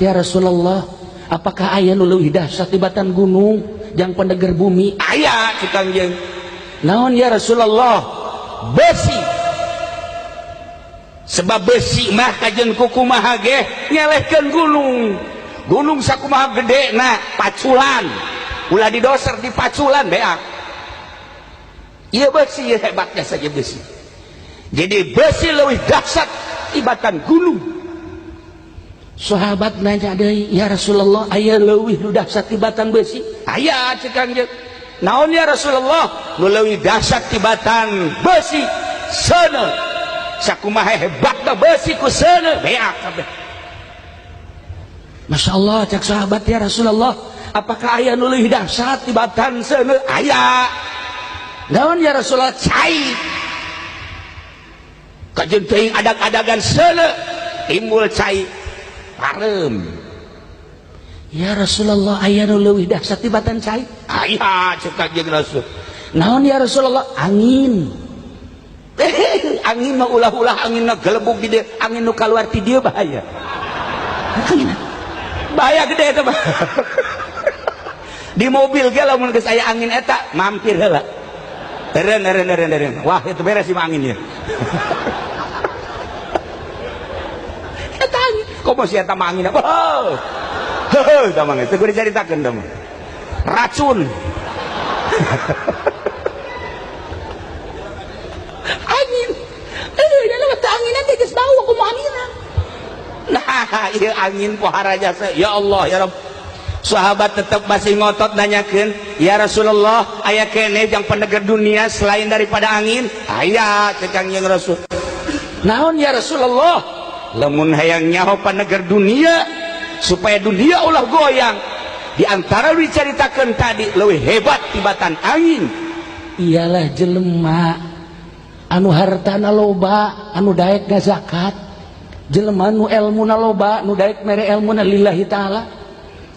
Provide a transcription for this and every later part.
Ya Rasulullah, apakah aya nu leuwih dahsyat tibatan gunung jang peneger bumi? Aya cek Kangjeng. Naon ya Rasulullah? Besi. Sebab besi mah kajen kukumaha ge nyelehkeun gunung. Gunung sakumaha gede na paculan. Ulah didoser dipaculan beak. Ieu besi hebatnya saja besi. Jadi besi leuwih dahsyat tibatan gunung. Sahabat nanya deui, ya Rasulullah, aya leuwih nu dahsyat tibatan besi? Aya cek Kangjeng. Naon ya Rasulullah? Nu leuwih dahsyat tibatan besi seuneu. Sakumaha hebatna besi ku seuneu beak kabeh. Masya Allah cek sahabat, ya Rasulullah, apakah aya nu leuwih dahsyat tibatan seuneu? Aya. Naon ya Rasulullah? Cai. Kajen teuing adag-adagan seuneu timbul cai pareum. Ya Rasulullah, aya nu leuwih dahsyat tibatan cai? Aya cek Kanjeng Rasul. Naon ya Rasulullah? Angin. Angin mah ulah-ulah angin mah gelebug di dieu, angin nu kaluar ti dieu bahaya. Angin bahaya gede eta mah. Di mobil ge lamun geus aya angin eta mampir heula. Eren eren eren eren. Wah, itu beres sih angin ya. Eta angin. Kok masih eta mah angin apa? Heuh, eta mah geus dicaritakeun teh mah. Racun. Angin. Dalam teh angin teh geus bau kumaha anginna. Nah, ieu angin pohara jasa. Ya Allah, ya Rabb. Sahabat tetap masih ngotot nanyakeun, ya Rasulullah, aya keneh jang peneger dunia selain daripada angin? Aya cek Kangjeng Rasul. Naon ya Rasulullah? Lamun hayang nyaho paneger dunia supaya dunia ulah goyang, di antara diceritakan tadi leuwih hebat tibatan angin ialah jelema anu hartana loba anu daek ngazakat, jelema nu elmuna loba nu daek mere elmuna lillahi ta'ala,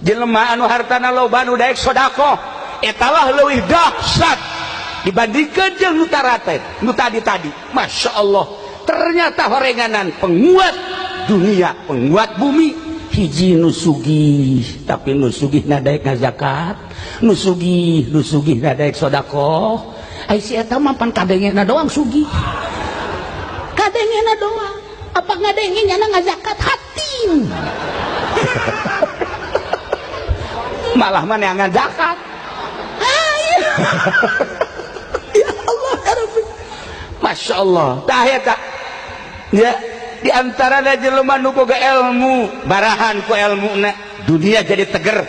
jelema anu hartana loba nu daek sedekah, etalah leuwih dahsyat dibandingkeun jeung nu tarate nu tadi-tadi. Masya Allah, ternyata horenganan penguat dunia, penguat bumi hiji nu sugih, tapi nu sugih na daek ngazakat, nu sugih na daek sedekah. Ai si eta mah pan kadengena doang sugih, kadengena doang, apa ngadenge nyana ngazakat hatim. Malah mana yang ngazakat. Ya Allah ya Rabbi, Masya Allah. Tah eta ya, di antara jelema nu boga ilmu barahan ku ilmuna dunia jadi teger,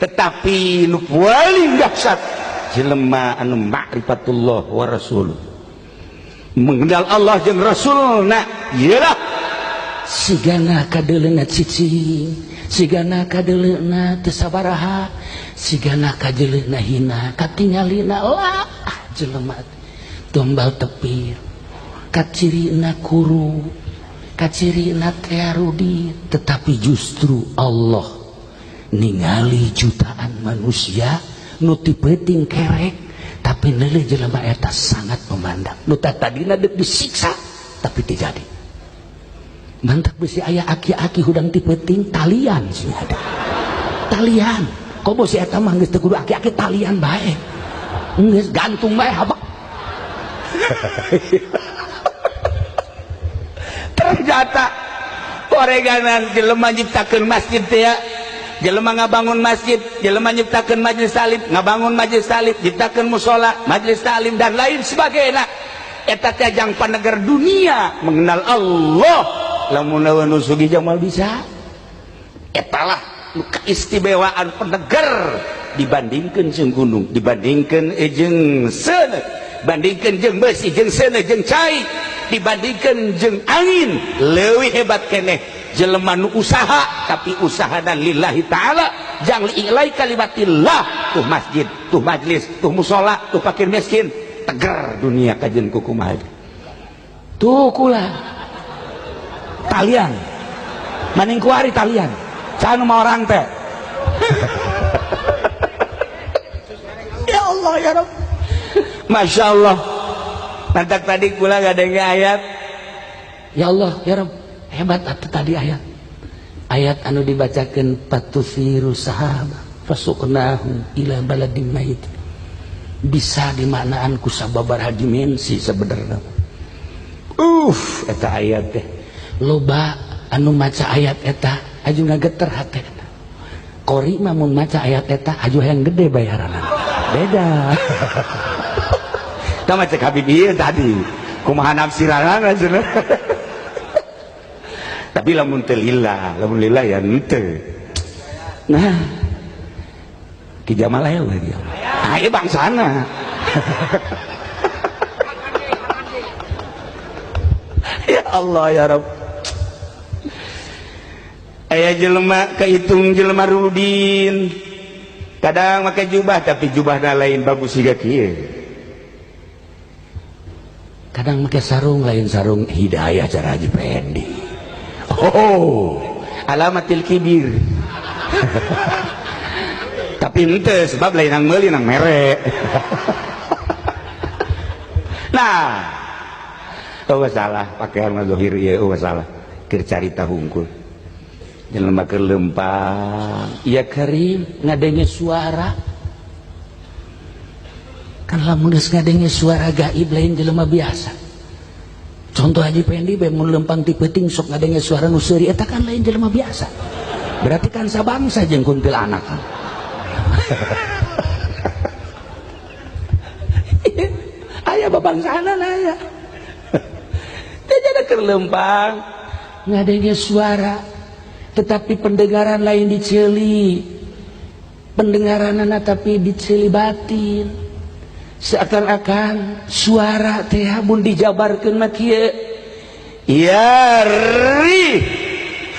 tetapi nu paling dahsyat jelema anu ma'rifatullah wa rasul, mengenal Allah jeung Rasulna. Iyalah sigana kadeuleuna cicing, sigana kadeuleuna teu sabaraha, sigana kadeuleuna hina, katingalina lah jelema tombal tepir, kacirina kuru, kacirina tearudi, tetapi justru Allah ningali jutaan manusia nu ti peuting kerek, tapi neuleuh jelema eta sangat memandang nu tadina deuk disiksa tapi teu jadi. Mantak besi aya aki-aki hudang ti peuting talian sih ada talian, komo si eta mah geus teu kudu aki-aki, talian bae geus gantung bae habak. Ternyata oreganan jelema nyiptakeun masjid teh, jelema ngabangun masjid, jelema nyiptakeun majelis taklim, ngabangun majelis taklim, nyiptakeun mushola, majelis taklim dan lain sebagainya, eta teh jang paneger dunia mengenal Allah. Lamun nu sugih jamal bisa, etalah nu keistimewaan peneger dibandingkeun jeung gunung, dibandingkeun jeung seuneu, bandingkeun jeung besi, jeung seuneu, jeung cai, dibandingkan jeung angin. Leuwih hebat keneh jelema nu usaha tapi usahana lillahi ta'ala, jang li'ilai kalimatillah, tuh masjid, tuh majlis, tuh musola, tuh fakir miskin, teger dunia kajen kukumaha. Tuh kula talian maning kuari talian can mah orang teh. Ya Allah ya Rabb, Masya Allah. Mantak tadi kula ngadenge ayat, ya Allah ya Rabb, hebat atuh tadi ayat. Ayat anu dibacakeun patusiru sahaba fasuqnahu ila baladin mait bisa dimaknaan ku sababaraha dimensi sebenarnya. Eta ayat teh loba anu maca ayat eta aju ngageter hatena. Qori mah mun maca ayat eta aju hayang gede bayaranna. Beda. Tah mah cek Habib ieu tadi. Kumaha nafsiranana cenah. Tapi lamun teu lillah, lamun lillah ya henteu. Nah, Ki Jamal aya we dia. Ah, ieu bangsana. Ya Allah ya Rabb. Aya jelema kehitung jelema Rudin. Kadang make jubah tapi jubahna lain bagus siga kieu. Kadang make sarung lain sarung hidayah cara Haji Pendi. Oh, alamatil kibir. Tapi henteu sebab lain nang meuli nang mere. Nah, oh salah pakaian mah zahir ieu oh salah. Keur carita hungkul. Jelema keur lempang, ya Karim ngadenge suara. Kan lamun geus ngadenge suara gaib lain jelema biasa. Contoh Haji Pendi bae mun lempang ti peuting sok ngadenge suara nu seuri eta kan lain jelema biasa. Berarti kan sabangsa jeung kuntilanak. Aya babangsana aya. Teh jadi keur lempang ngadenge suara tetapi pendengaran lain diceuli. Pendengaranana tapi diceuli batin. Seakan-akan suara teh mun dijabarkeun mah kieu. Ya ri,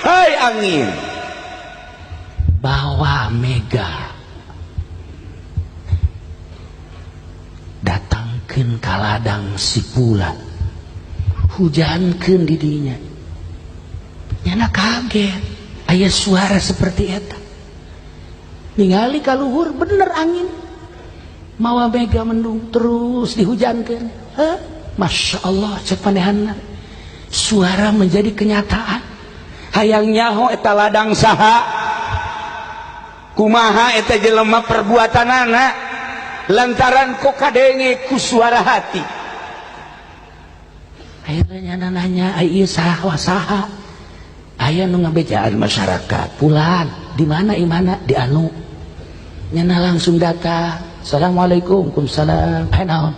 hai angin bawa mega datangkeun ka ladang si fulan, hujankeun di dinya. Nyana kaget aya suara seperti eta. Ningali ka luhur bener angin mawa mega mendung terus dihujankeun. Heh, Masya Allah cek panehanna suara menjadi kenyataan. Hayang nyaho eta ladang saha, kumaha eta jelema perbuatanana lantaran kok kadenge ku suara hati. Akhirnya nyana nanya, ai ieu saha saha? Aya nu ngabejaan masyarakat. Pulan, di mana imana? Di anu. Nyana langsung datang. Assalamualaikum, waalaikumsalam. Ai naon?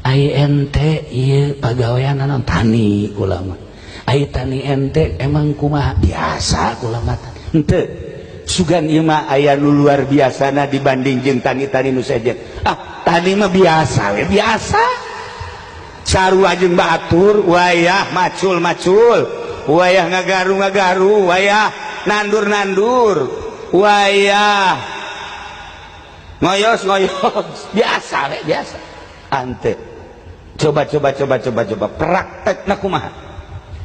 Ai ente ieu pagawean naon? Tani kula mah. Ai tani ente emang kumaha? Biasa kula mah. Henteu. Sugan ieu mah aya nu luar biasana dibanding jeung tani-tani nu sejen. Ah, tani mah biasa we, biasa. Sarua jeung batur, wayah macul-macul, wayah ngagaru-ngagaru, wayah nandur-nandur, wayah ngoyos-ngoyos, biasa we, biasa. Ante. Coba praktekna kumaha?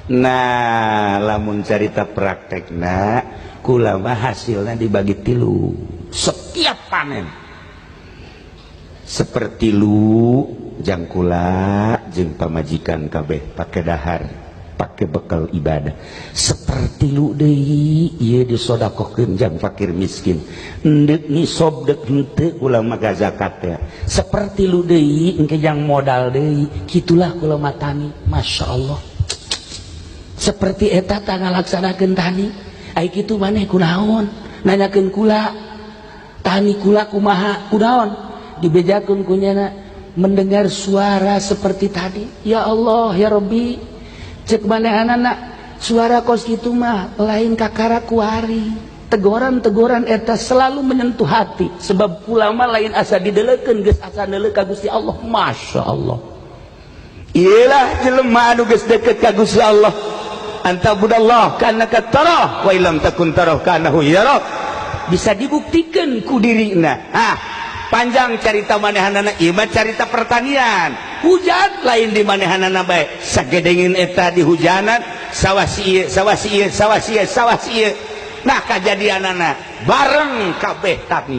Nah, lamun carita praktekna kula mah hasilna dibagi tilu setiap panen. Seperti lu jang kula jeung pamajikan kabeh pake dahar, pake bekal ibadah. Seperti lu deui ieu disodakohkeun jang fakir miskin. Endek nisob dek henteu kula mah zakat teh. Seperti lu deui engke jang modal deui, kitulah kula mah tani. Masya Allah. Seperti eta tah ngalaksanakeun tani. Ai kitu maneh kunaon? Nanyakeun kula. Tani kula kumaha? Kunaon? Dibejakeun ku nyana mendengar suara seperti tadi. Ya Allah ya Rabbi, cek manehanana suara kos kitu mah lain kakara kuari. Teguran-teguran eta selalu menyentuh hati sebab kula mah lain asa didelekeun geus asa neuleuh ka Gusti Allah. Masya Allah. Iyalah jelema anu geus deket ka Gusti Allah. Anta budallah kanaka tarah wa illam takun tarah kanahu yarak. Bisa dibuktikan ku dirina. Ah, panjang carita manehanana ieu mah carita pertanian. Hujan lain di manehanana bae. Sagedengin eta di hujanan, sawah si ieu, sawah si ieu, sawah si ieu, sawah si ieu. Nah, kajadianana bareng kabeh tani.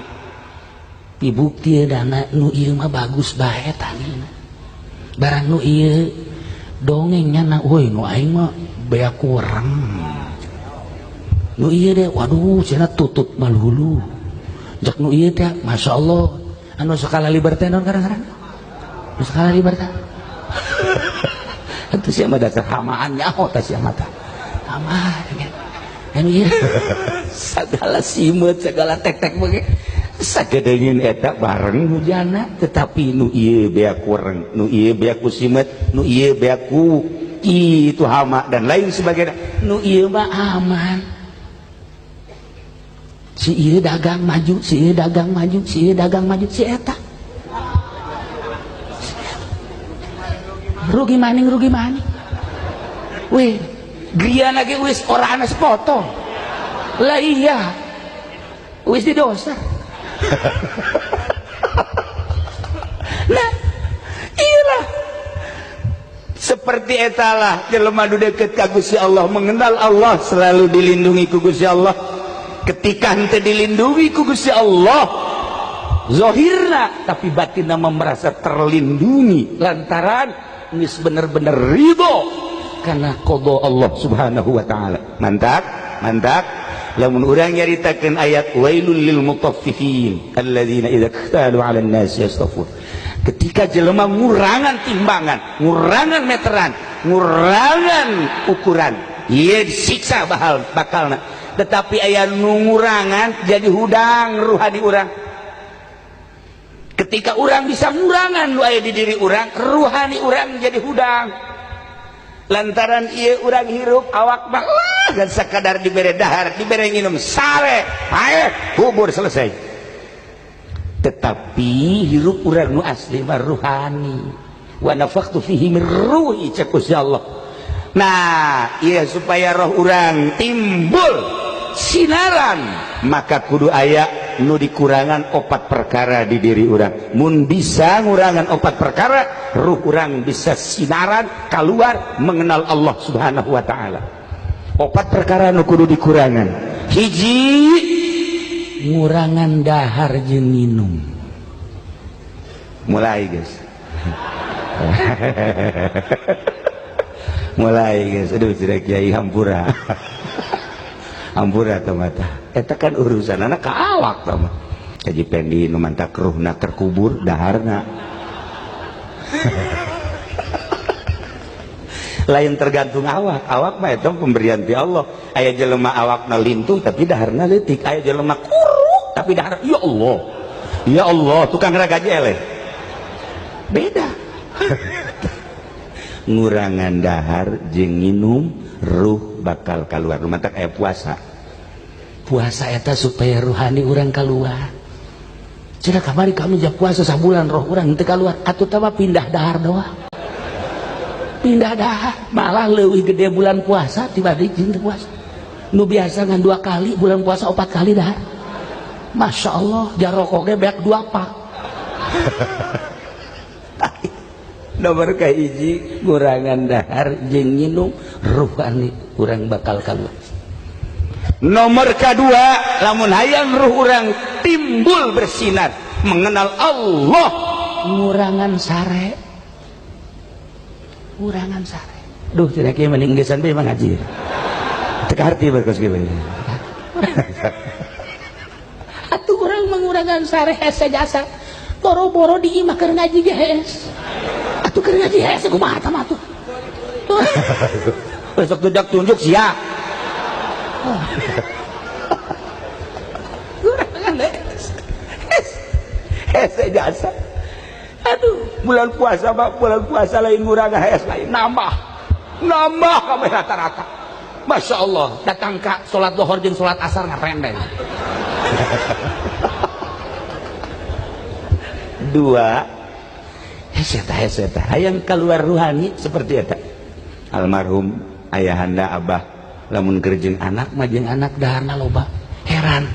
Dibukti dana nu ieu mah bagus bae tanina. Barang nu ieu dongengnya na woi nu aing mah bea kurang. Nu ieu deh, waduh cenah tutut malulu. Jak nu ieu teh, Masya Allah. Anu skala liberté non kadang-kadang. Nu skala liberté. Atuh sia mah dasar hamaan nyaho tah sia mah tah. Hama anu ieu. Segala simeut, segala tek-tek bege. Sagedeungin eta bareng hujana, tetapi nu ieu beak kurang, nu ieu beak ku simeut, nu ieu beak ku itu hama dan lain sebagainya. Nu ieu mah aman. Si ieu dagang maju, si ieu dagang maju, si ieu dagang maju, si eta rugi maning, rugi maning. Wih, griana ge wis ora ana sepotong. Lah iya. Wis didosa. Nah, iyalah. Seperti etalah jelema nu deket ka Gusti Allah, mengenal Allah, selalu dilindungi ku Gusti Allah. Ketika henteu dilindungi ku Gusti Allah zahirna, tapi batinna merasa terlindungi lantaran geus bener-bener ridho karena qada Allah Subhanahu wa taala. Mantap, mantap. Lamun urang nyaritakeun ayat wailul lil mutaffifin alladzina idza iktalu 'alan nas yastafun. Ketika jelema ngurangan timbangan, ngurangan meteran, ngurangan ukuran, ieu disiksa bakal bakalna. Tetapi aya nu ngurangan jadi hudang ruhani urang. Ketika urang bisa ngurangan nu aya di diri urang, ruhani urang jadi hudang. Lantaran ieu urang hirup awak mah lah dan sakadar dibere dahar, dibere nginum sare, paeh, kubur selesai. Tetapi hirup urang nu asli mah ruhani. Wa nafakhtu fihi min ruhi cek Gusti Allah. Nah, ieu supaya roh urang timbul sinaran, maka kudu aya nu dikurangan opat perkara di diri urang. Mun bisa ngurangan opat perkara, ruh urang bisa sinaran keluar mengenal Allah Subhanahu wa taala. Opat perkara nu kudu dikurangan. Hiji, ngurangan dahar jeung minum. Mulai guys. Mulai guys. Aduh tidak kiai hampura. Hampura teh mata. Eta kan urusan anak ka awak tah mah. Haji Pendi nu mantak ruhna terkubur daharna. Lain tergantung awak. Awak mah eta pemberian ti Allah. Aya jelema awakna lintuh tapi daharna leutik. Aya jelema kuruk tapi dahar ya Allah. Ya Allah, tukang ragaji eleh. Beda. Ngurangan dahar jeung nginum ruh bakal keluar. Nu mantak aya puasa. Puasa eta supaya ruhani urang keluar. Cenah kamari kami ja puasa sabulan roh urang teu keluar. Atuh tah mah pindah dahar doang. Pindah dahar, malah leuwih gede bulan puasa tibadi jeung teu puasa. Nu biasa ngan 2 kali bulan puasa 4 kali dahar. Masya Allah, jarokok ge beak 2 pak. Nomor kahiji ngurangan dahar jeung nginum ruhani urang bakal keluar. Nomor kedua, lamun hayang ruh urang timbul bersinar mengenal Allah, ngurangan sare. Ngurangan sare. Duh, tidak kieu mending geus sampe ngaji. Teu kaharti berkos kieu. Atuh urang mengurangan sare hese jasa. Boro-boro di imah keur ngaji ge hees. Atuh keur ngaji hese kumaha tah mah atuh. Besok tunjuk tunjuk sia. Hese jasa. Aduh, bulan puasa mah bulan puasa lain ngurangan hees lain nambah. Nambah kabeh rata-rata. Masya Allah, datang ka salat zuhur jeung salat asar ngarendeng. Dua, hese tah hese tah hayang keluar ruhani seperti eta. Almarhum ayahanda abah lamun keur jeung anak mah jeung anak daharna loba. Heran.